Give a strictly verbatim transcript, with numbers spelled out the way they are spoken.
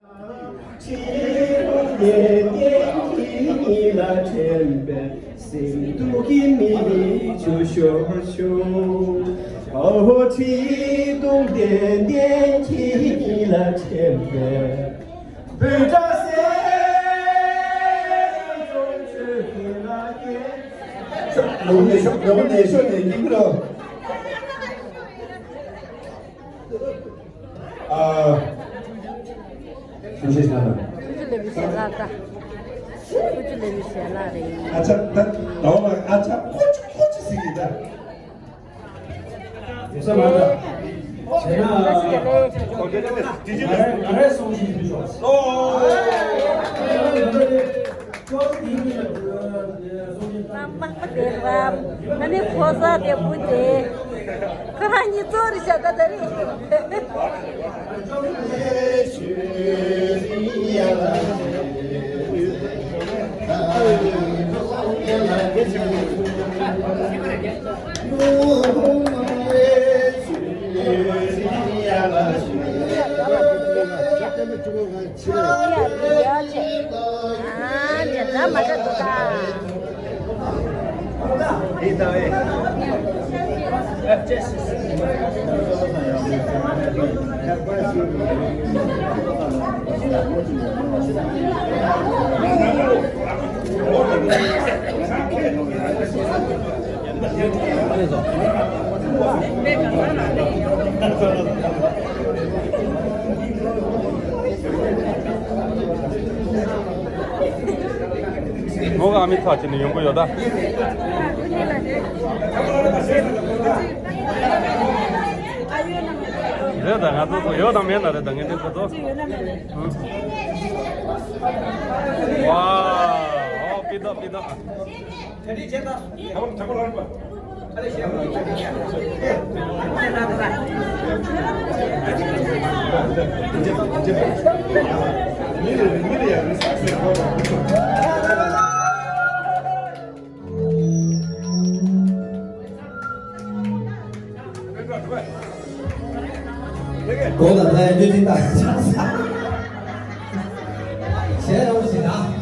ཁྲིད་དུ་ལྡན་ལྡན་གྱི་ཉིད་ལ་དྲན་པས་སེམས་སྡུག་གི་མིག་ཆུ་ཤོར་བྱུང་། ཨོ་ཁྲིད་དུ་ལྡན་ལྡན་གྱི་ཉིད་ལ་དྲན་པས་འབོད་སྒྲ་སེར་ཀྲོང་ཆོས་ཀྱི་ལ་སྐད། ལོ་ནས་ཤོག་ལོ་ནས་ཤོག་ནས་ཡིན་རོ། ཨ། ཐུགས་རྗེ་གནང་། ཐུགས་རྗེ་ལེགས་པའི་ཞལ་ལག་ད། ཐུགས་རྗེ་ལེགས་པའི་ཞལ་ལག་རེད། ཨ་ཅག་ད་ད་བ་ཨ་ཅག་ཁོ་ཅི་ཁོ་ཅི་ཟིག་གི་ད། ཡོད་ས་མ་ད། བྱས་ན། ང་རང་ང་རང་སོང་ཞིག་ཞུས་ཆོག་ཨོ། ལམ་མང་པོ་དེ་རུ་བབ། ང་ནི་ཕོ་གསར་དེ་བུ་དེ། ཁོ་རང་གཉིས་གཙོ་རེད་ཤག་ད་ད་རེད། ཆེ་ཡ་དེ་ཡ་ཆེ། ཨ་ནི་ད་མ་འདྲ་འདུག་ད། ངོ་ག་མི་ཐག་ཆེ་ནས་ཡོང་གི་ཡོད་ད། རེད་ད། ང་ཚོ་ཚོ་ཡོད་དང་མེད་ན་རེད་ད། ངས་འདི་ཁོ་ཚོ། ཝའོ། ཨོ་པི་ཏོ་པི་ཏོ། གོང་ལ་ལྷའི་བརྙན་འཕྲིན་བཏང་ཆགས་ས། གཞན་རང་ཞིག་ན།